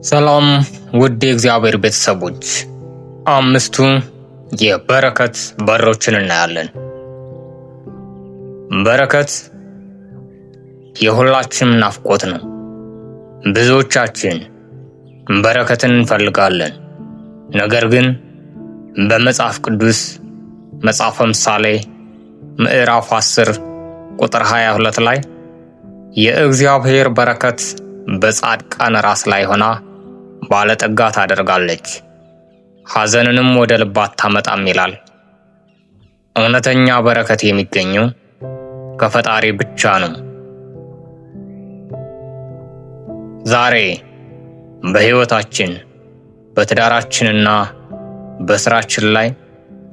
ሰላም ውድ የእግዚአብሔር ቤተሰቦች፣ አምስቱ የበረከት በሮችን እናያለን። በረከት የሁላችንም ናፍቆት ነው። ብዙዎቻችን በረከትን እንፈልጋለን። ነገር ግን በመጽሐፍ ቅዱስ መጽሐፈ ምሳሌ ምዕራፍ 10 ቁጥር 22 ላይ የእግዚአብሔር በረከት በጻድቃን ራስ ላይ ሆና ባለጠጋ ታደርጋለች፣ ሐዘንንም ወደ ልብ አታመጣም ይላል። እውነተኛ በረከት የሚገኘው ከፈጣሪ ብቻ ነው። ዛሬ በሕይወታችን በትዳራችንና በስራችን ላይ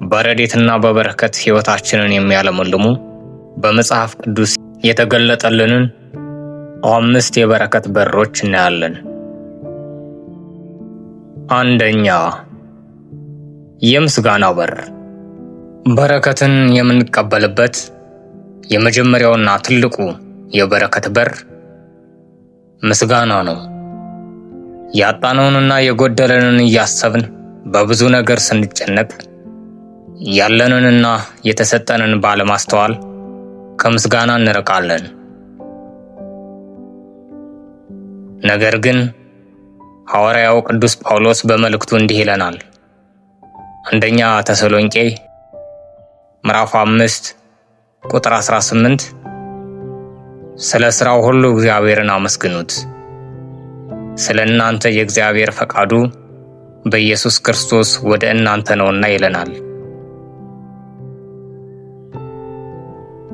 በረድኤትና በበረከት ሕይወታችንን የሚያለመልሙ በመጽሐፍ ቅዱስ የተገለጠልንን አምስት የበረከት በሮች እናያለን። አንደኛ፣ የምስጋና በር። በረከትን የምንቀበልበት የመጀመሪያውና ትልቁ የበረከት በር ምስጋና ነው። ያጣነውንና የጎደለንን እያሰብን በብዙ ነገር ስንጨነቅ ያለንንና የተሰጠንን ባለማስተዋል ከምስጋና እንርቃለን። ነገር ግን ሐዋርያው ቅዱስ ጳውሎስ በመልእክቱ እንዲህ ይለናል። አንደኛ ተሰሎንቄ ምዕራፍ 5 ቁጥር 18 ስለ ሥራው ሁሉ እግዚአብሔርን አመስግኑት፣ ስለ እናንተ የእግዚአብሔር ፈቃዱ በኢየሱስ ክርስቶስ ወደ እናንተ ነውና ይለናል።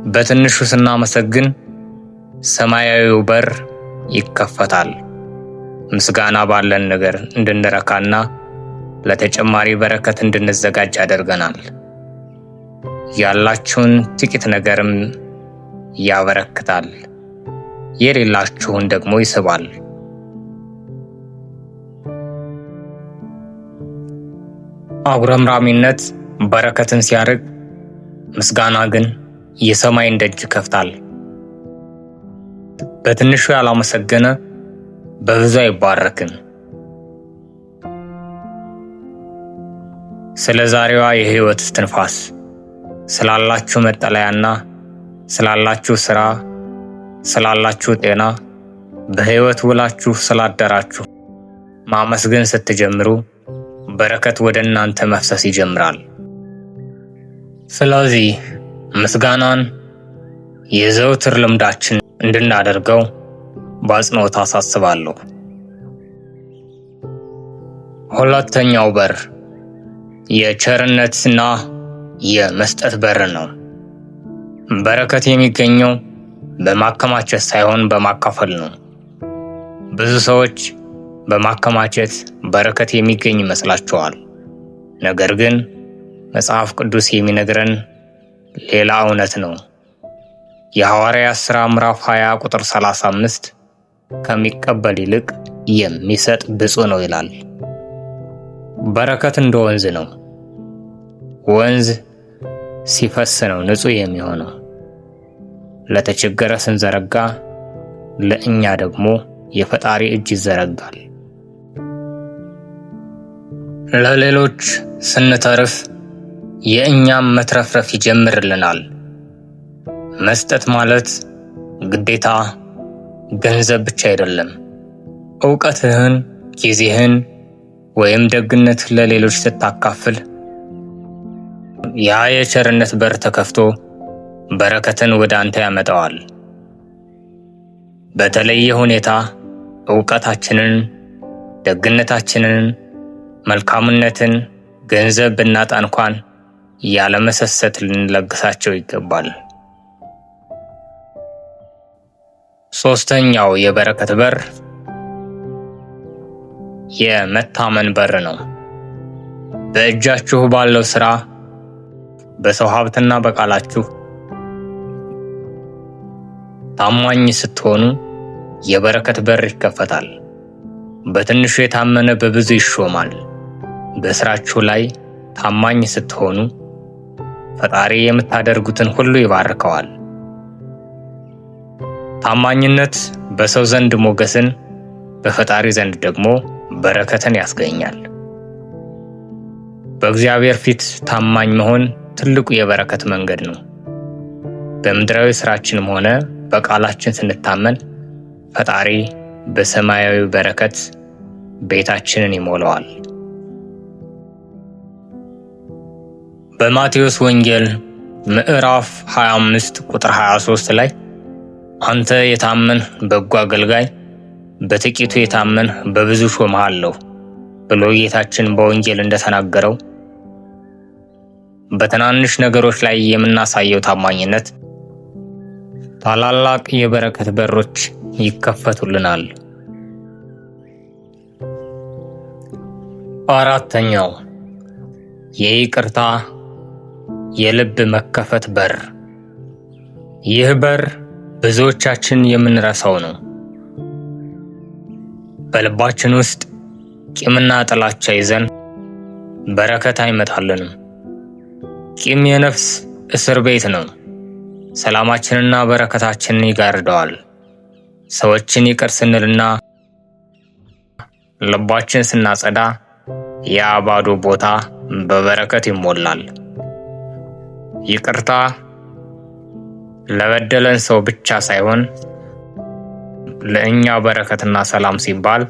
በትንሹ ስናመሰግን ሰማያዊው በር ይከፈታል። ምስጋና ባለን ነገር እንድንረካና ለተጨማሪ በረከት እንድንዘጋጅ ያደርገናል። ያላችሁን ጥቂት ነገርም ያበረክታል፣ የሌላችሁን ደግሞ ይስባል። አጉረምራሚነት በረከትን ሲያርቅ፣ ምስጋና ግን የሰማይን ደጅ ይከፍታል። በትንሹ ያላመሰገነ በብዙ አይባረክም። ስለ ዛሬዋ የህይወት እስትንፋስ፣ ስላላችሁ መጠለያና ስላላችሁ ስራ፣ ስላላችሁ ጤና፣ በህይወት ውላችሁ ስላደራችሁ ማመስገን ስትጀምሩ በረከት ወደ እናንተ መፍሰስ ይጀምራል። ስለዚህ ምስጋናን የዘውትር ልምዳችን እንድናደርገው በአጽንኦት አሳስባለሁ። ሁለተኛው በር የቸርነትና የመስጠት በር ነው። በረከት የሚገኘው በማከማቸት ሳይሆን በማካፈል ነው። ብዙ ሰዎች በማከማቸት በረከት የሚገኝ ይመስላቸዋል። ነገር ግን መጽሐፍ ቅዱስ የሚነግረን ሌላ እውነት ነው። የሐዋርያት ሥራ ምዕራፍ 20 ቁጥር 35 ከሚቀበል ይልቅ የሚሰጥ ብፁዕ ነው ይላል። በረከት እንደ ወንዝ ነው። ወንዝ ሲፈስ ነው ንጹሕ የሚሆነው። ለተቸገረ ስንዘረጋ ለእኛ ደግሞ የፈጣሪ እጅ ይዘረጋል። ለሌሎች ስንተርፍ የእኛም መትረፍረፍ ይጀምርልናል። መስጠት ማለት ግዴታ ገንዘብ ብቻ አይደለም። እውቀትህን፣ ጊዜህን ወይም ደግነት ለሌሎች ስታካፍል ያ የቸርነት በር ተከፍቶ በረከትን ወደ አንተ ያመጣዋል። በተለየ ሁኔታ እውቀታችንን፣ ደግነታችንን፣ መልካምነትን ገንዘብ ብናጣ እንኳን ያለመሰሰት ልንለግሳቸው ይገባል። ሶስተኛው የበረከት በር የመታመን በር ነው። በእጃችሁ ባለው ስራ፣ በሰው ሀብትና በቃላችሁ ታማኝ ስትሆኑ የበረከት በር ይከፈታል። በትንሹ የታመነ በብዙ ይሾማል። በስራችሁ ላይ ታማኝ ስትሆኑ ፈጣሪ የምታደርጉትን ሁሉ ይባርከዋል። ታማኝነት በሰው ዘንድ ሞገስን፣ በፈጣሪ ዘንድ ደግሞ በረከትን ያስገኛል። በእግዚአብሔር ፊት ታማኝ መሆን ትልቁ የበረከት መንገድ ነው። በምድራዊ ስራችንም ሆነ በቃላችን ስንታመን ፈጣሪ በሰማያዊ በረከት ቤታችንን ይሞላዋል። በማቴዎስ ወንጌል ምዕራፍ 25 ቁጥር 23 ላይ አንተ የታመንህ በጎ አገልጋይ፣ በጥቂቱ የታመንህ በብዙ ሾምሃለሁ ብሎ ጌታችን በወንጌል እንደተናገረው በትናንሽ ነገሮች ላይ የምናሳየው ታማኝነት ታላላቅ የበረከት በሮች ይከፈቱልናል። አራተኛው የይቅርታ የልብ መከፈት በር። ይህ በር ብዙዎቻችን የምንረሳው ነው። በልባችን ውስጥ ቂምና ጥላቻ ይዘን በረከት አይመጣልንም። ቂም የነፍስ እስር ቤት ነው። ሰላማችንና በረከታችንን ይጋርደዋል። ሰዎችን ይቅር ስንልና ልባችን ስናጸዳ ያ ባዶ ቦታ በበረከት ይሞላል። ይቅርታ ለበደለን ሰው ብቻ ሳይሆን ለእኛ በረከትና ሰላም ሲባል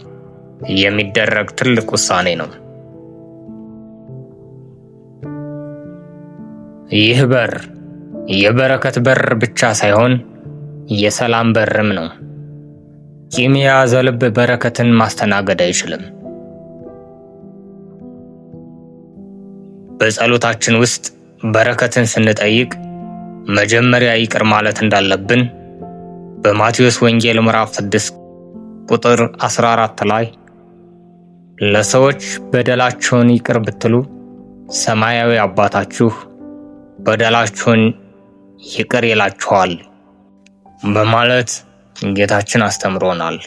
የሚደረግ ትልቅ ውሳኔ ነው። ይህ በር የበረከት በር ብቻ ሳይሆን የሰላም በርም ነው። ቂም የያዘ ልብ በረከትን ማስተናገድ አይችልም። በጸሎታችን ውስጥ በረከትን ስንጠይቅ መጀመሪያ ይቅር ማለት እንዳለብን በማቴዎስ ወንጌል ምዕራፍ 6 ቁጥር 14 ላይ ለሰዎች በደላቸውን ይቅር ብትሉ ሰማያዊ አባታችሁ በደላችሁን ይቅር ይላችኋል በማለት ጌታችን አስተምሮናል።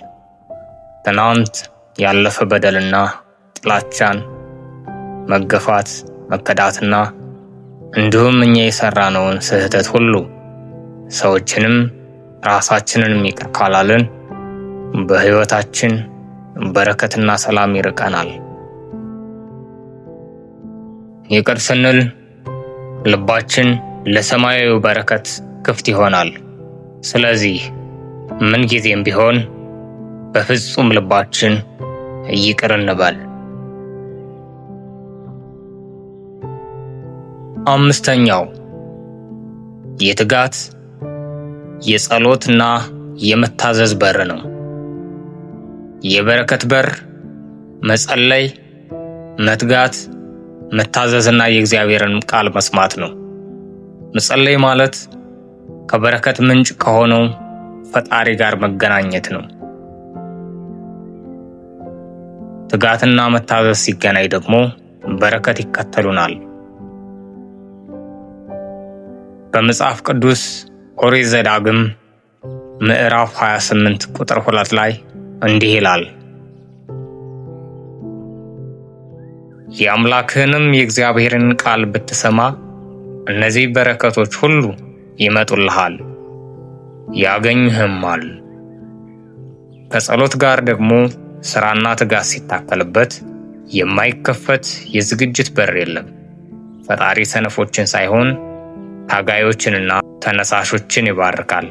ትናንት ያለፈ በደልና ጥላቻን፣ መገፋት፣ መከዳትና እንዲሁም እኛ የሰራነውን ስህተት ሁሉ ሰዎችንም ራሳችንንም ይቅር ካላልን በሕይወታችን በረከትና ሰላም ይርቀናል። ይቅር ስንል ልባችን ለሰማያዊ በረከት ክፍት ይሆናል። ስለዚህ ምንጊዜም ቢሆን በፍጹም ልባችን ይቅር እንበል። አምስተኛው የትጋት የጸሎትና የመታዘዝ በር ነው። የበረከት በር መጸለይ፣ መትጋት፣ መታዘዝና የእግዚአብሔርን ቃል መስማት ነው። መጸለይ ማለት ከበረከት ምንጭ ከሆነው ፈጣሪ ጋር መገናኘት ነው። ትጋትና መታዘዝ ሲገናኝ ደግሞ በረከት ይከተሉናል። በመጽሐፍ ቅዱስ ኦሪት ዘዳግም ምዕራፍ 28 ቁጥር 2 ላይ እንዲህ ይላል፣ የአምላክህንም የእግዚአብሔርን ቃል ብትሰማ እነዚህ በረከቶች ሁሉ ይመጡልሃል ያገኙህማል። ከጸሎት ጋር ደግሞ ሥራና ትጋት ሲታከልበት የማይከፈት የዝግጅት በር የለም። ፈጣሪ ሰነፎችን ሳይሆን ታጋዮችንና ተነሳሾችን ይባርካል።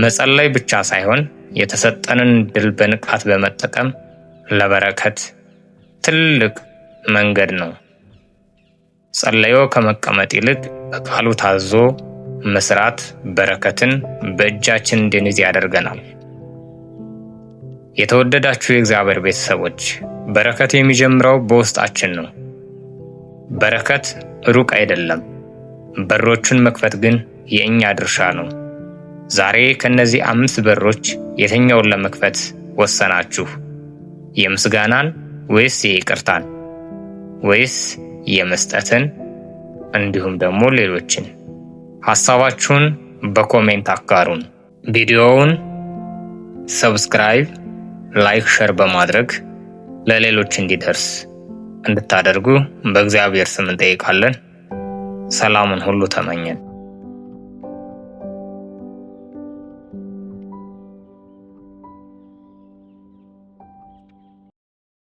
መጸለይ ብቻ ሳይሆን የተሰጠንን ድል በንቃት በመጠቀም ለበረከት ትልቅ መንገድ ነው። ጸለዮ ከመቀመጥ ይልቅ በቃሉ ታዞ መስራት በረከትን በእጃችን እንድንይዝ ያደርገናል። የተወደዳችሁ የእግዚአብሔር ቤተሰቦች፣ በረከት የሚጀምረው በውስጣችን ነው። በረከት ሩቅ አይደለም። በሮቹን መክፈት ግን የእኛ ድርሻ ነው። ዛሬ ከእነዚህ አምስት በሮች የትኛውን ለመክፈት ወሰናችሁ? የምስጋናን ወይስ የይቅርታን ወይስ የመስጠትን እንዲሁም ደግሞ ሌሎችን? ሐሳባችሁን በ comment አጋሩን። ቪዲዮውን subscribe፣ like፣ share በማድረግ ለሌሎች እንዲደርስ እንድታደርጉ በእግዚአብሔር ስም እንጠይቃለን። ሰላምን ሁሉ ተመኘን።